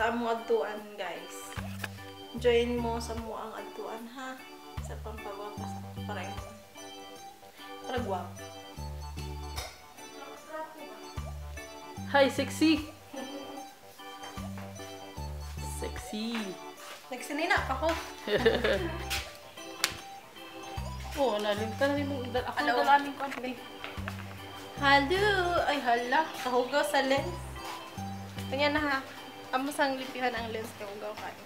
Sa among adtuan, guys. Join mo sa mo ang adtuan, ha? Sa pampagwapa sa para para guwapo. Hi, sexy! Sexy! Nagsinina pa ko. Oo, nalimtan na rin mong ako Hello. Dalamin ko. Hello! Ay, hala. Kahugaw sa lens. Kanya na ha. Amo sang lipihan ang lens kahugaw kayo.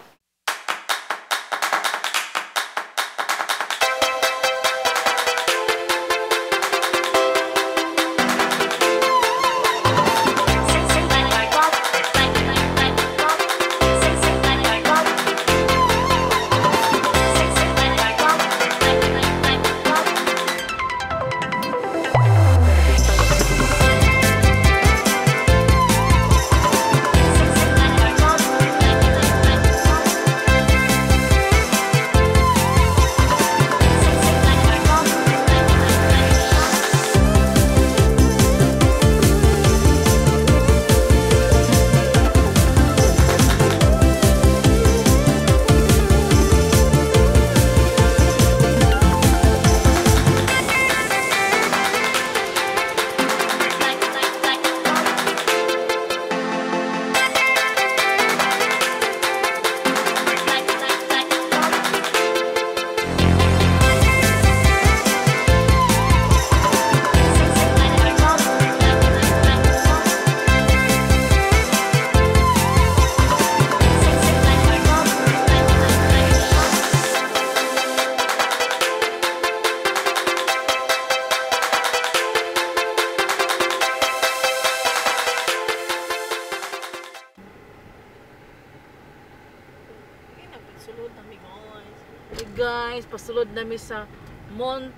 Pasulod nami, guys. Hey guys, pasulod nami sa Montgomery.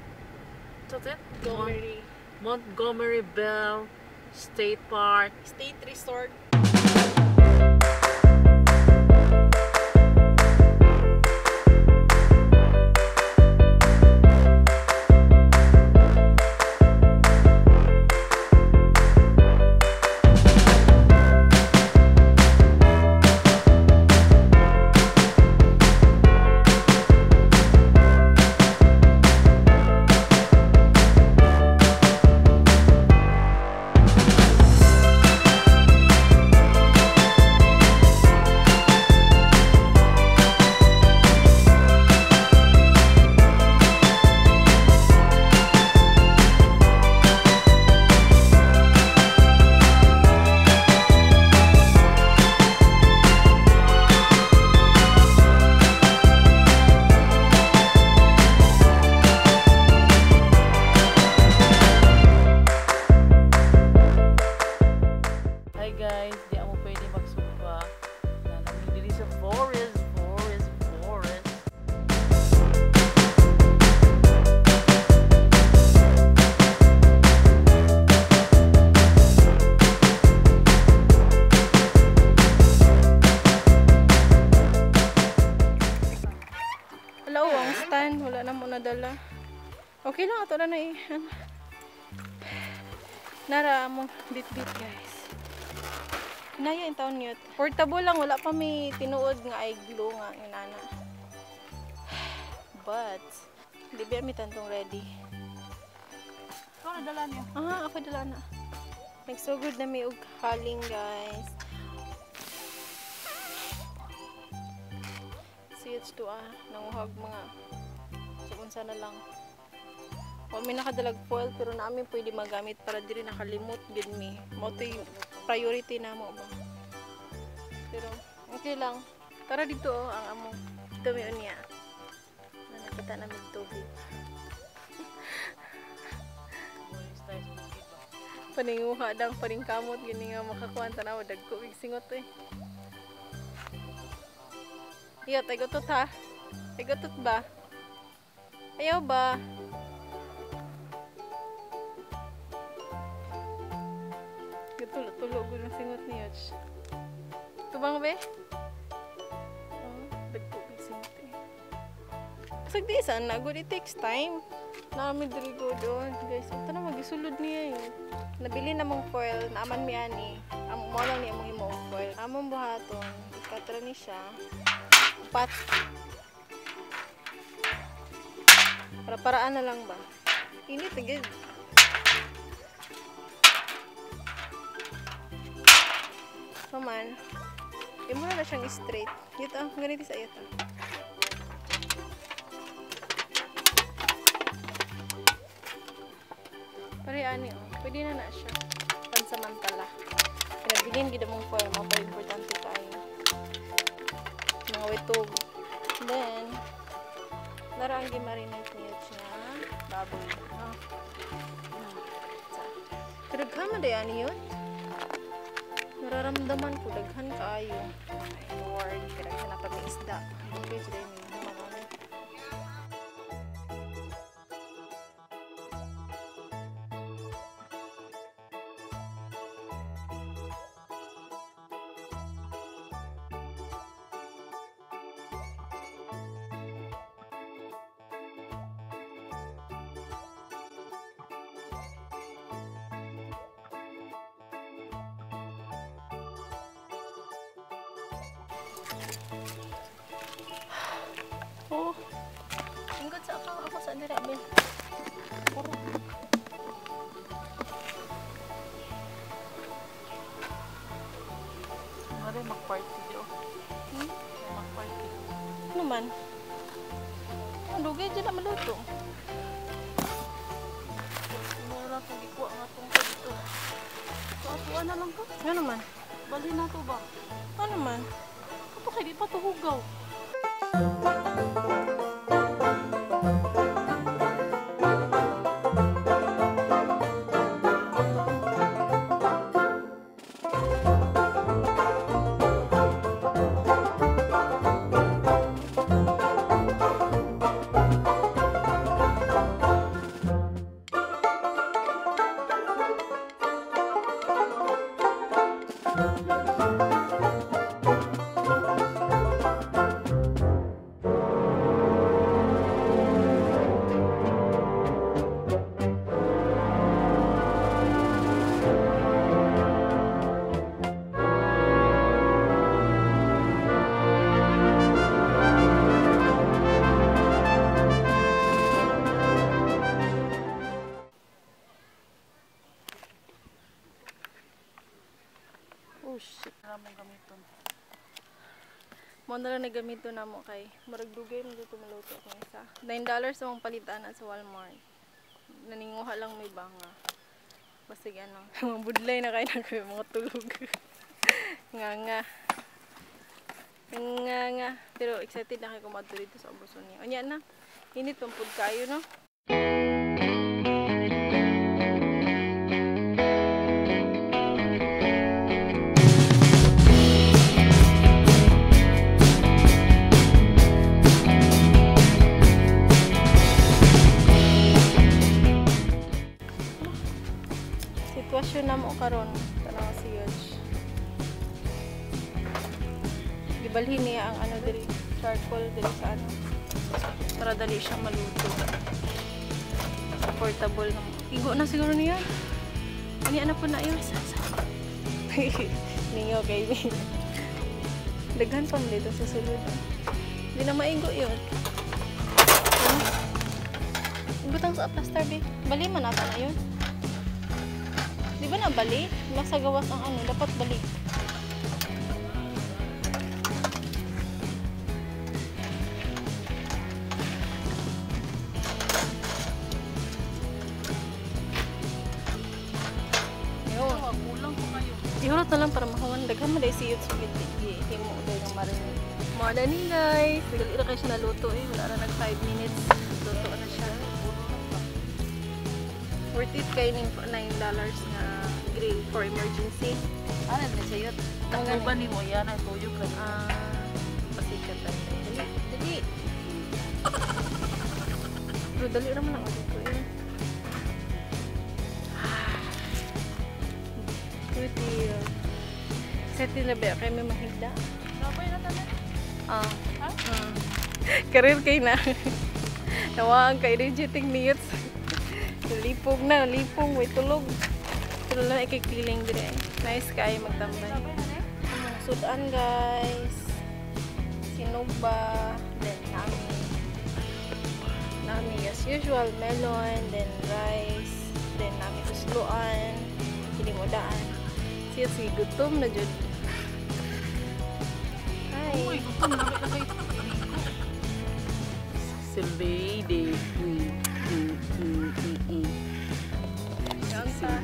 Montgomery Bell State Park. State Resort. Hi guys, di ako pwede magsugba. Nanamili sa forest, forest, forest. Wala, oh, ang stand. Wala na mo nadala. Okay lang, ato na na eh. Nara mo bit-bit, guys. Naya in taon yun. Portable lang, wala pa may tinuod nga ay glue nga inana. But, di ba mi tantong ready? Ikaw nadala niya. Ah, ako dala na. Nagsugod na mi og haling, guys. CH2 ah, nanguhag mga sa unsa na lang. Wa mi nakadalag foil pero namin pwede magamit para diri nakalimot gid mi. Mao to'y priority namo ba. Pero okay lang. Tara dito oh, ang among dito mi unya. Na nakita namin tubig. Paninguha dang paningkamot gini nga makakuan tanaw dagko ig singot eh. Iyo, tagutot ha. Tagutot ba? Ayaw ba? Gatulo-tulo ko ng singot ni Yoch. Tubang be? Oh, dagko ig singot eh. Sagdi saan na good, it takes time. Nami diri go doon. Guys, ito na magisulod niya yun. Nabili namong foil, naaman mi ani. Ang mo lang ni among himo og foil. Among buhaton, ikatra ni siya. Upat. Para paraan na lang ba? Init gid. So man, imo na siyang straight. Dito, ganito sa iyo to. Pare ani oh, pwede na na siya. Pansamantala. Pinabilin gid among foil mo pa importante kaayo. Mga wetog. Then nara ang gimarinate niya siya baboy. Oh. Pero daghan man day ani yun. Nararamdaman ko daghan kaayo. Ay Lord, kadaghan na pa may isda. Hindi jud ay may marami. Oh. Ingkod sa ako, ako sa dira be. Mare mag-party di oh. Hmm? Mag-party. Ano man? Ang dugay dyan na maluto. Mura kung gikuha nga tong dito. So atuan na lang ko. Ano man? Bali na to ba? Ano man? Kato kay di pa to hugaw. Oh shit. Wala mong gamiton. Mo na lang nagamito na mo kay murag dugay mo dito maluto akong isa. $9 among palitan sa Walmart. Naninguha lang may banga. Basig ano, mga budlay na kay na mga tulog. Nga nga. Nga nga. Pero excited na kay kumadto dito sa Obusonia. Unya na. Init pang pud kayo no. Sitwasyon na mo karon tanaw si Yoj. Gibalhin niya ang ano diri, charcoal diri sa ano para dali siya maluto. Portable na. Igo na siguro niya. Ani ana po na yun. Ninyo kay mi. Daghan pa mo dito sa sulod. Hindi na maigo yun. Ibutang sa plaster be. Bali man ata na yun. Di ba na bali? Nasa gawas ang ano, dapat bali. Yun. Kulang pa kayo. Ihurot na lang para mahawan. Daghan mo dahil siyot sa himo dahil ng marinade. Mga na ni guys. Dali na kayo siya naluto eh. Wala na nag 5 minutes. Luto na siya. Worth it kayo ng $9 na grill for emergency. Ano na siya yun? Takbo ni mo yan ay tuyok lang. Pasikat tayo. Dali, dali. Pero dali naman ang ulit ko eh. Pretty. Excited na ba kayo may mahigda? Sabay na tayo. Ah. Ha? Karir kayo na. Nawaan kay energetic niyot. Nalipog na, nalipong, may tulog. Pero lang ikikiling dire. Nice kayo magtambay. Sudan, guys. Sinugba, then nami as usual melon, then rice, then nami tusloan, hinimudaan. Siya sige gutom na jud. Hi. Uy, gutom na na kay. Si lady. Si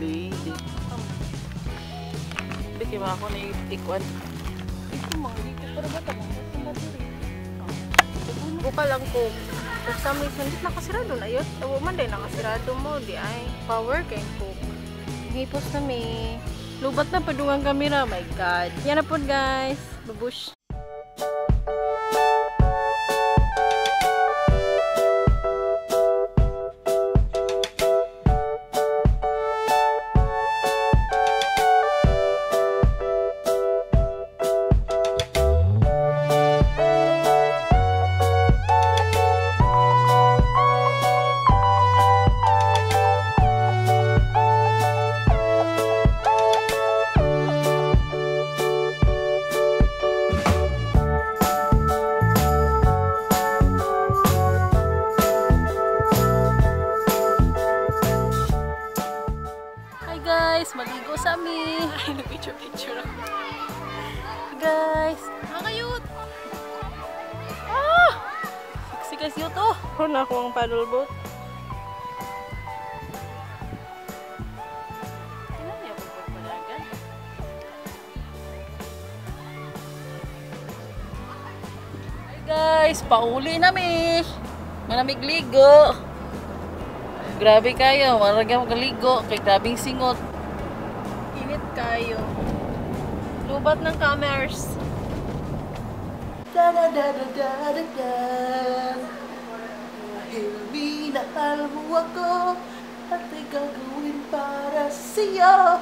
lady. Hindi kay ako na ikuan. Ito mga dito pero ba ta Buka lang ko. For some reason, di nakasirado na yun. Tawo man din nakasirado mo. Di ay power kay ko. Hipos na mi. Lubat na padungang kamera. My God. Yan na po, guys. Babush. Hi guys, maligo sa mi. Ay, nag-picture-picture ako. Guys, Nakakayot! Ah! Sexy guys yun to. Ako na ako ang paddle boat. Kailan niya pagpapalagan? Hi guys, pauli na mi. Manamig ligo. Grabe kayo, marag ako kaligo kay grabing singot. Init kayo. Lubat ng cameras. Da da da da da da da. Dahil minahal mo ako at ay gagawin para sa'yo.